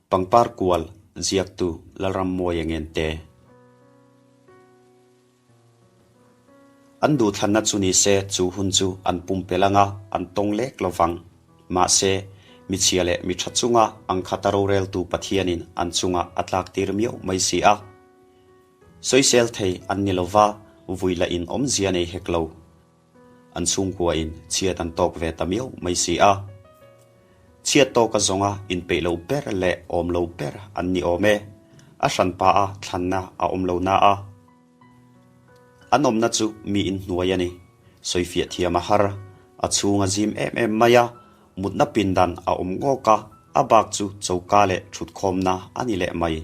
Pangpar kual ziaktu Lalrammawia Ngente. An duhthlanna chu ni se chu hun chu an pumpelh anga an tawng lek lo vang. Mahse, michhia leh mi tha chunga ang khata roreltu Pathianin an chungah a tlaktir miau mai si a. Sawisel thei an ni lo va, vui lah in awmzia nei hek lo. An chhungkuain chhiat an tawk ve ta miau mai si a. Chhiat tawka zawnga inpeih lo ber leh awm lo ber an ni awm e. A hranpa a thlanna a awm lo na a. An awmna chu mi inhnuai a ni. Sawifiah thiam a har. A chhung a zim em em mai a, mutna pindan a awm ngawk a, a bak chu choka leh thutkhawmna a ni leh mai.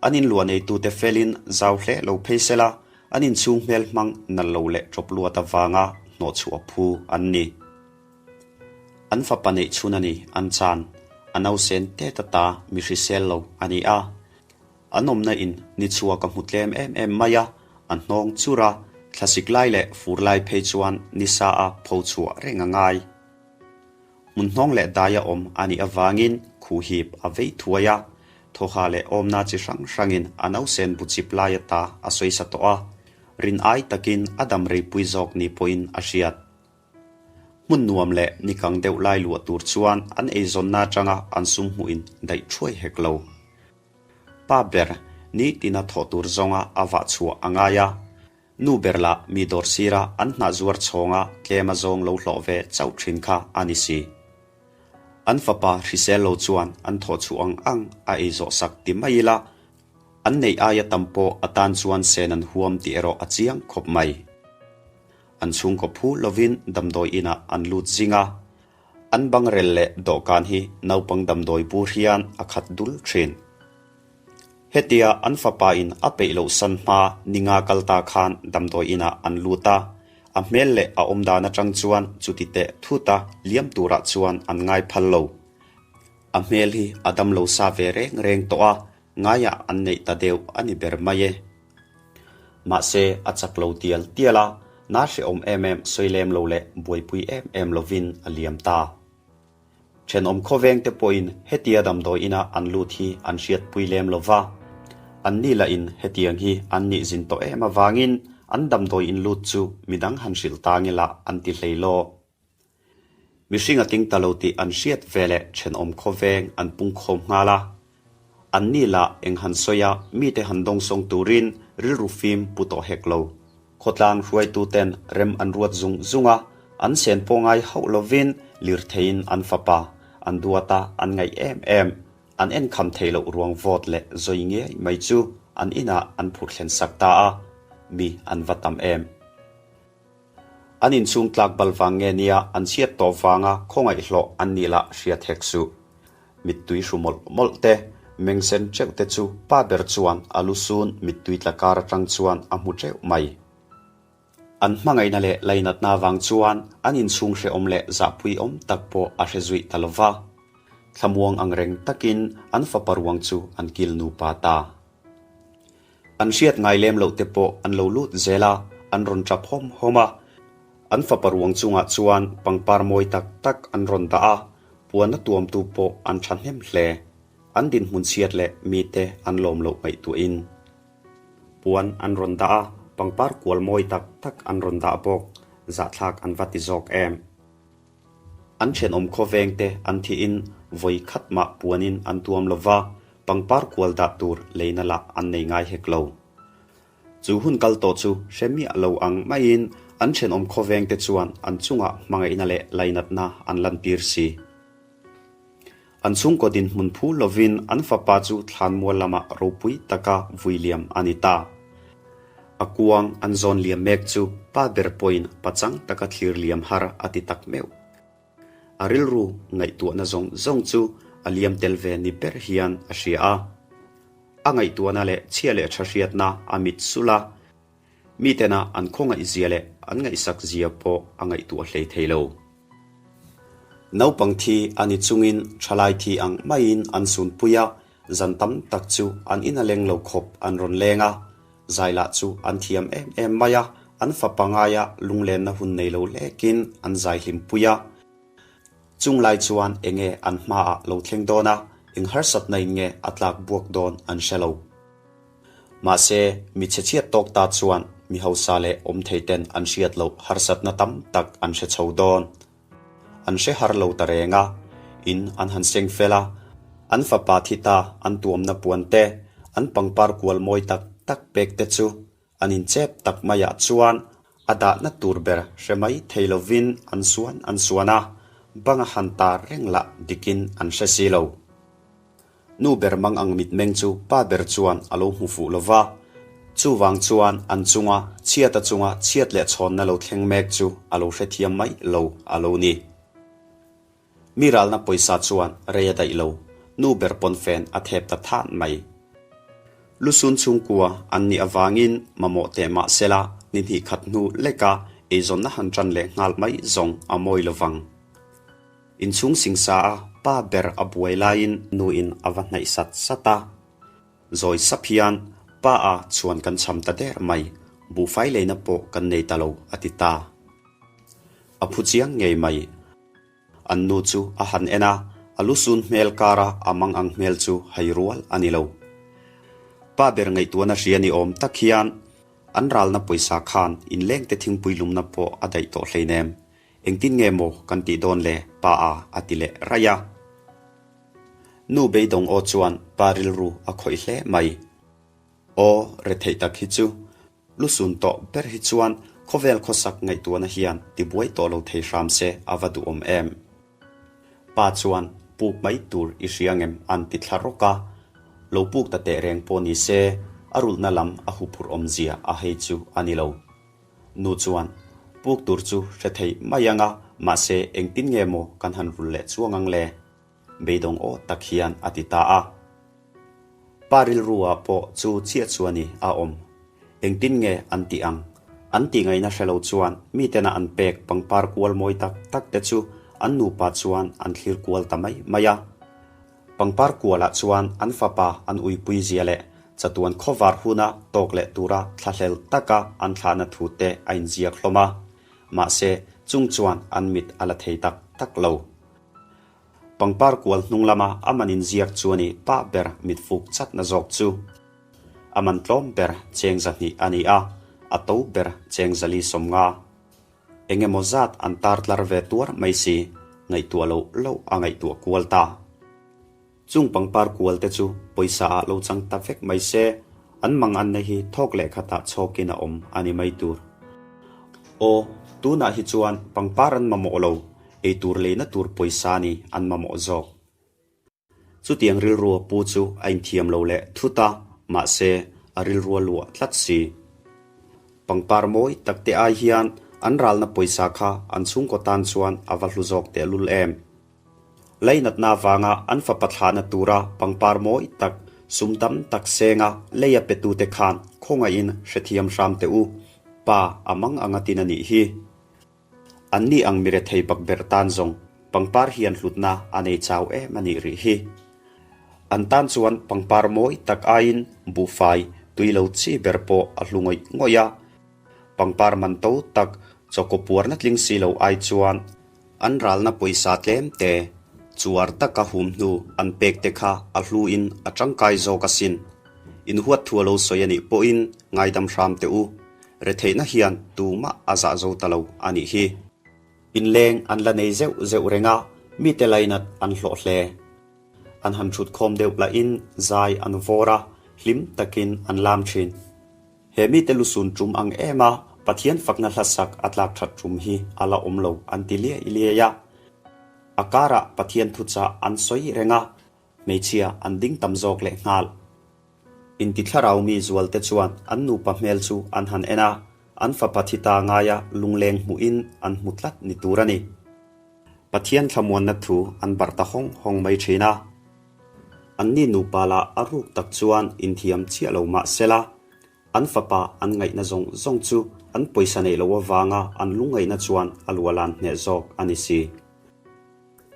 An inluah neitute felin zau hle lo phei sela, an inchhung hmel hmang nal lo leh ṭawp luat avanga hnawhchhuah phu an ni. An fapa neih chhun a ni, an chan. A nausen tet ata mi hrisel lo a ni a. An awmna in ni chhuak a hmu tlem em em mai a, a hnawng chur a, thlasik lai leh fur lai phei chuan nisa a pho chhuah reng a ngai. Hmun hnawng leh daia awm a nih avangin khuhip a vei thuai a, thawha leh awmna chi hrang hrangin a nausen bu chip lai ata a sawisa tawh a, rin ai takin a dam reipui zawk ni pawhin a hriat. Hmun nuam leh ni kang deuh lai luah tur chuan an eizawnna atanga an sum hmuhin daih thuai hek lo. Pa ber, nitina thawh tur zawnga a vah chhuah a ngai a. Nu ber lah mi dawr sira an hnah zuar chhawnga tlem a zawng lo hlawh ve chauh thin kha a ni si. An fapa hrisel lo chuan an thawh chhuah ang ang a ei zawh sak ti mai ila, an neih aia tam pawh a tan chuan sen an huam tih erawh a chiang khawp mai. An chhungkaw phu lovin damdawi inah an lut zing a, an bangrel leh dawhkan hi naupang damdawi bur hian a khat dul thin. Hetia an fapa in a peih loh san hma ninga kal ta khan damdawi inah an lut a, a hmel leh a awmdan atang chuan chuti teh thut a liam turah chuan an ngai phal lo. A hmel hi a dam lo sa ve reng reng tawh a, ngaiah an neih ta deuh a ni ber mai e. Mahse a chak lo tial tial a, na hrehawm em em sawi lem lo leh buaipui em em lovin a liam ta. Thenawm khawveng te pawhin hetia damdawi ina an lut hi an hriatpui lem lo va, an ni lahin hetiang hi an nih zin tawh em avangin an damdawi in lut chu midang han hrilh ta nge lah an ti hlei law. Mihring a ting ta lo tih an hriat veleh thenawm khawveng an pungkhawm nghal a. An ni lah eng han sawi a mite han dawngsawng turin rilru fim pu tawh hek lo. Khawtlang hruaituten rem an ruat zung zung a, an sen pawh ngai hauh lovin lirtheiin an fapa, an duat a, an ngaih em em, an enkham thei loh ruang vawt leh zawi ngei mai chu an inah an phurh thlen sak ta a, mi an va tam em. An inchhung tlak bal vang nge nia an chhiat tawh vanga khawngaihhlawh an nih lah hriat hek suh. Mittui hru mawlh mawlh te, meng sen teuh te chu pa ber chuan a lu sun mittui tla kar atang chuan a hmu teuh mai. An hmangaihna leh lainatna vang chuan an inchhung hrehawm leh zahpuiawm tak pawh a hre zuih ta lova. Thlamuang ang reng takin an fapa ruang chu an kil nupa ta. An hriat ngai lem loh te pawh an lo lut zel a, an rawn tap hawm hawm a. An fapa ruang chungah chuan pangpar mawi tak tak an rawn dah a, puanna tuamtu pawh an thahnem hle. An dinhmun chhiat leh mite an lawm loh ngaihtuahin. Puan an rawn dah a, pangpar kual mawi tak tak an rawn dah bawk, zahthlak an va ti zawk em. An thenawm khawvengte an thihin vawi khat mah puanin an tuam lo va, pangpar kual dah tur leina lah an nei ngai hek lo. Chu hun kal tawh chu hre miah lo ang maiin an thenawm khawvengte chuan an chungah hmangaihna leh lainatna an lantir si. An chhungkaw dinhmun phu lovin an fapa chu thlanmual lamah ropui taka vui liam a ni ta. A kuang an zawn liam mek chu pa ber pawhin pachang taka thlir liam har a ti tak meuh. A rilru ngaihtuahna zawng zawng chu a liam tel ve ni ber hian a hria a. A ngaihtuahna leh chhia leh tha hriatna a mit sulh a, Mitena an khawngaihzia leh an ngaihsakzia pawh a ngaihtuah hlei thei lo. Naupang thi a ni chungin thalai thi ang maiin an sunpui a, zan tam tak chu an ina leng lo khawp an rawn leng a. Zai lah chu an thiam em em mai a, an fapa ngaia lunglenna hun nei lo lekin an zai hlimpui a. Chung lai chuan enge an hmaah lo thleng dawn a, Eng harsatna in nge a tlak buak dawn an hre lo. Mahse, mi chhe chhiat tawk ta chuan mi hausa leh awm thei ten an hriat loh harsatna tam tak an hre chho dawn. An hre har lo ta reng a, in an han seng fel a, an fapa thi ta an tuamna puan te, an pangpar kual mawi tak tak pek te chu an inchep tak maiah chuan a dahna tur ber hre mai thei lovin an suan an suan a, banga han tar reng lah dikin an hre si lo. Nu ber mang ang mitmeng chu pa ber chuan a lo hmu fuh lo va, chuvang chuan an chunga chhiata chunga chhiat leh chhawnna lo thleng mek chu a lo hrethiam mai lo a lo ni. Mi ralna pawisa chuan rei a daih lo, nu ber pawnfen a thep ta than mai. Lusun chhungkua an nih avangin mamawh teh mah sela ni hnih khat hnu leka eizawnna han tan leh nghal mai zawng a mawi lovang. Inchhung singsa a pa ber a buai laiin nuin a va hnaih sat sat a. Zawi sap hian pa a chhuan kan cham ta der mai, buhfai leina pawh kan nei ta lo a ti ta. A phu chiang ngei mai. An nu chu a han en a, a lusun hmel kara a mang ang hmel chu hai rual a ni lo. Pa ber ngaihtuahna hria ni awm tak hian an ralna pawisa khan inlengte thingpui lumna pawh a daih tawh hleinem. Engtin nge maw kan tih dawn le pa a a ti leh raih a. Nu beidawng aw chuan pa rilru a khawih hle mai. Aw retheih tak hi chu lusun tawh ber hi chuan khawvel khawsak ngaihtuahna hian tibuai tawh lo thei hram se a va duhawm em. Pa chuan puk mai tur i hria ngem an ti thla rawk a, lo puk ta teh reng pawh ni se a rulhna lam a huphurh awmzia a hei chu a ni lo. Nu chuan, Puk tur chu hre thei mai ang a, mahse engtin nge maw kan han rul leh chuang ang le? Beidawng aw tak hian a ti ta a. Pa rilru ah pawh chu chiah chuan i a awm. Engtin nge an tih ang? An tih ngaihna hre lo chuan mitena an pek pangpar kual mawi tak tak te chu an nupa chuan an thlir kual ta mai mai a. Pangpar kualah chuan an fapa an uipui zia leh chatuan khawvar huna tawk leh tura thlahlel taka an thlahna thu te a inziak hlawm a, mahse chung chuan an mit a la thei tak tak lo. Pangpar kual hnung lama a man inziak chu a ni pah ber mit fuk chatna zawk chu. A man tlawm ber cheng 200 a ni a, a to ber cheng 450. Eng emaw zat an tar tlar ve tuar mai si, ngaihtuah loh loh a ngaihtuah kual ta. Chung pangpar kual te chu pawisa ah lo chang ta vek mai se, an mang anna hi thawk leh khatah chhawkin a awm a ni mai tur. Aw, tunah hi chuan pangpar an mamawh lo, eitur leina tur pawisa ni an mamawh zawk. Chutiang rilrua pu chu a inthiam lo leh thut a, mahse, a rilrua luah tlat si. Pangpar mawi tak te ai hian an ralna pawisa kha an chhungkaw tan chuan a va hlu zawk tehlul em. Lainatna avanga an fapa thlahna tura pangpar mawi tak, sum tam tak senga leia petute khan khawngaihin hrethiam hram teh u, pa a mang anga tin a nih hi. Anni ang mi rethei bakberh tan zawng pangpar hian hlutna a nei chau em a nih rih hi. An tan chuan pangpar mawi tak aiin buhfai tui lo chi ber pawh a hlu ngawih ngawih a. Pangpar man to tak chawkaw puarna tling si lo ai chuan an ralna pawisa tlem te chuar taka hum hnu an pek te kha a hluin a tangkai zawk asin. Inhuat thu a lo sawi a nih pawhin ngaidam hram teh u. Retheihna hian tumah a zah zo ta lo a nih hi. Inleng an la nei zeuh zeuh reng a, mite lainat an hlawh hle. An han thut khawm deuh lahin zai an vawr a, hlim takin an lam thin. He mite lusun tum ang em a, Pathian fakna hlasak a tlak that tum hi a la awm lo an ti liai liai a. A karah Pathian thuchah an sawi reng a, hmeichhia an ding tam zawk leh nghal. Inti thlarau mi zualte chuan an nupa hmel chu an han en a, an fapa thi ta ngaia lungleng hmuhin an hmu tlat ni tur a ni. Pathian thlamuanna thu an barh ta hawng hawng mai thin a. Anni nupa lah a ruk tak chuan inthiam chiah lo mah sela, an fapa an ngaihna zawng zawng chu an pawisa neih loh avanga an lungngaihna chuan a luahlan hneh zawk a ni si.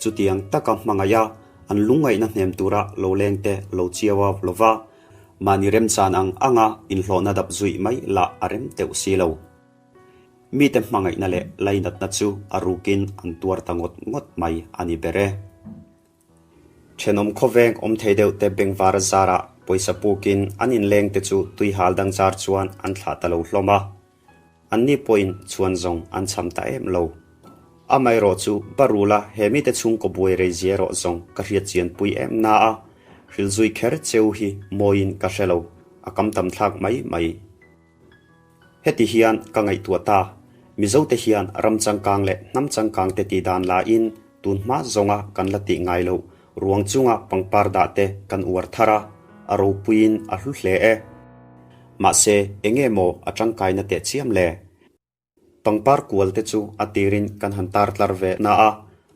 Chutiang taka hmangaih a, an lungngaihna hnem tura lo leng te lo chiau au lo va, mahni remchan ang anga inhlawhna dap zuih mai lah a rem teuh si lo. Mite hmangaihna leh lainatna chu a rukin an tuar ta ngawt ngawt mai a ni ber e. Thenawm khawveng awm thei deuh te bengvar zarah pawisa pukin an inleng te chu tui hal dang zar chuan an thlah ta lo hlawm a. Anni pawhin chhuan zawng an cham ta em lo. Amaherawhchu Barula he mite chhungkaw buai rei zia erawh zawng ka hriat chian pui em na a, hrilzui kher cheu hi mawiin ka hre lo, a kam tam thlak mai mai. Heti hian ka ngaihtuah ta, Mizote hian ram changkang leh hnam changkang te tih dan lahin tun hma zawnga kan la tih ngai loh ruang chunga pangpar dah te kan uar thar a, a ropuiin a hlu hle e. Mahse, enge maw a tangkaina teh chiam le? Pangpar kual te chu a tirin kan han tar tlar ve na a,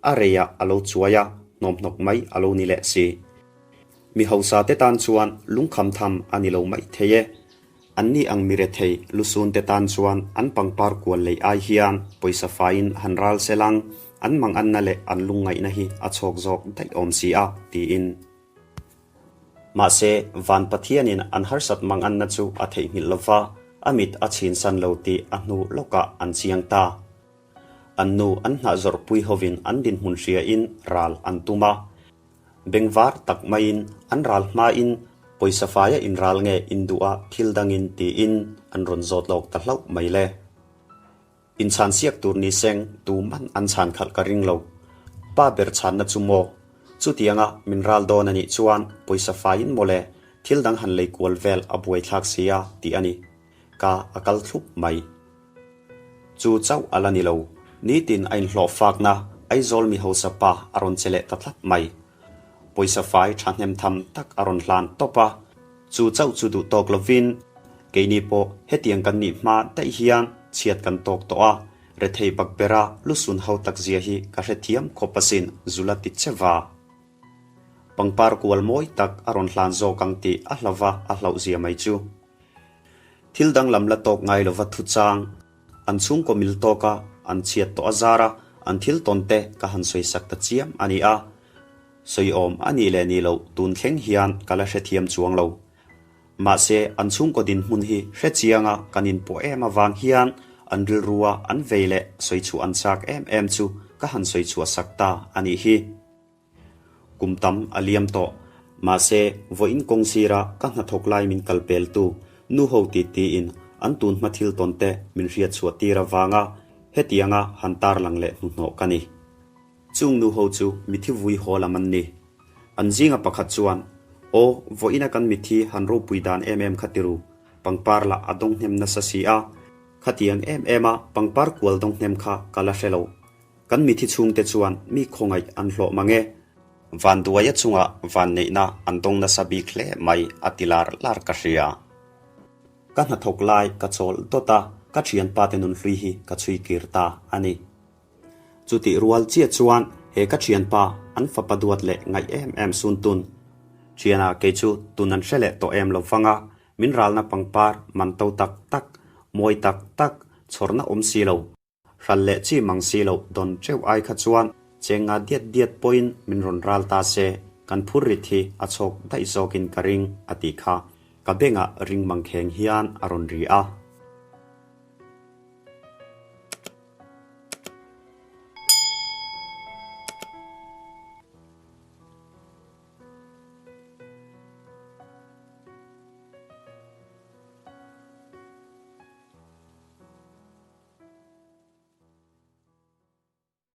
a reiah a lo chuai a, hnawmhnawk mai a lo ni leh si. Mi hausa te tan chuan lungkham tham a ni lo mai thei e. Anni ang mi rethei lusun te tan chuan an pangpar kual lei ai hian pawisa faiin han ral sel ang, an manganna leh an lungngaihna hi a chhawk zawk daih awm si a, tiin. Mahse, Van Pathianin an harsat manganna chu a theihnghilh lo va, a mit a chhinsan lo tih a hnu lawkah an chiang ta. An nu an hnah zawrhpui hovin an dinhmun hriain ral an tum a. Bengvar tak maiin an ral hmain pawisa faia inral nge induh a thil dangin tiin an rawn zawt lawk ta hlauh mai le. Inchhan siak tur ni seng tu man an chhan khalh ka ring lo. Pa ber chhanna chu maw? Chutianga min ral dawn a nih chuan pawisa faiin mawle thil dang han lei kual vel a buaithlak sia tih a ni. Ka a kal thlup mai. Chu chauh a la ni lo. Nitin a inhlawh fakna Aizawl mi hausa pa a rawn che leh ta tlat mai. Pawisa fai thahnem tham tak a rawn hlan tawp a. Chu chauh chu duh tawk lovin keini pawh hetiang kan nih hma daih hian chhiat kan tawk tawh a, rethei bak bera lusun ho tak zia hi ka hrethiam khawp asin Zula ti che va. Pangpar kual mawi tak a rawn hlan zawk ang tih a hlauva a hlauh zia mai chu. Thil danglam la tawk ngai lova thuchang an chhungkaw mil tawka an chhiat tawh a zara an thil tawn te ka han sawisak ta chiam a ni a. Sawiawm a nih leh nih loh tun thleng hian ka la hrethiam chuang lo. Mahse, an chhungkaw dinhmun hi hrechianga kan inpawh em avang hian an rilrua an vei leh sawichhuah an chak em em chu ka han sawichhuah sak ta a nih hi. Kum tam a liam tawh. Mahse, vawiin kawng sira ka hnathawk lai min kal peltu nu ho ti tiin an tun hma thil tawn te min hriatchhuah tir avanga hetianga han tarlang leh hnuhnawh ka ni. Chung nu ho chu mithi vui haw lam an ni. An zinga pakhat chuan, Aw, vawiina kan mithi han ropui dan em em kha tiru, pangpar lah a dawng hnem nasa si a, khatiang em em a pangpar kual dawng hnem kha ka la hre lo. Kan mithi chhungte chuan mi khawngaih an hlawh mang e. Vanduaia chungah vanneihna an dawng nasa bik hle mai a ti lar lar ka hria. Ka hnathawk lai ka chawl dawt a, ka thianpa te nunhlui hi ka chhui kir ta a ni. Chutih rual chiah chuan he ka thianpa an fapa duat leh ngaih em em sun tun. Thiana kei chu tun an hre leh tawh em lo vang a, min ralna pangpar man to tak tak, mawi tak tak, chhawrna awm si lo, hral leh chi mang si lo dawn teuh ai kha chuan cheng nga diat diat pawhin min rawn ral ta se, kan phur rit hi a chhawk daih zawkin ka ring a tih kha ka bengah ring mang kheng hian a rawn ri a.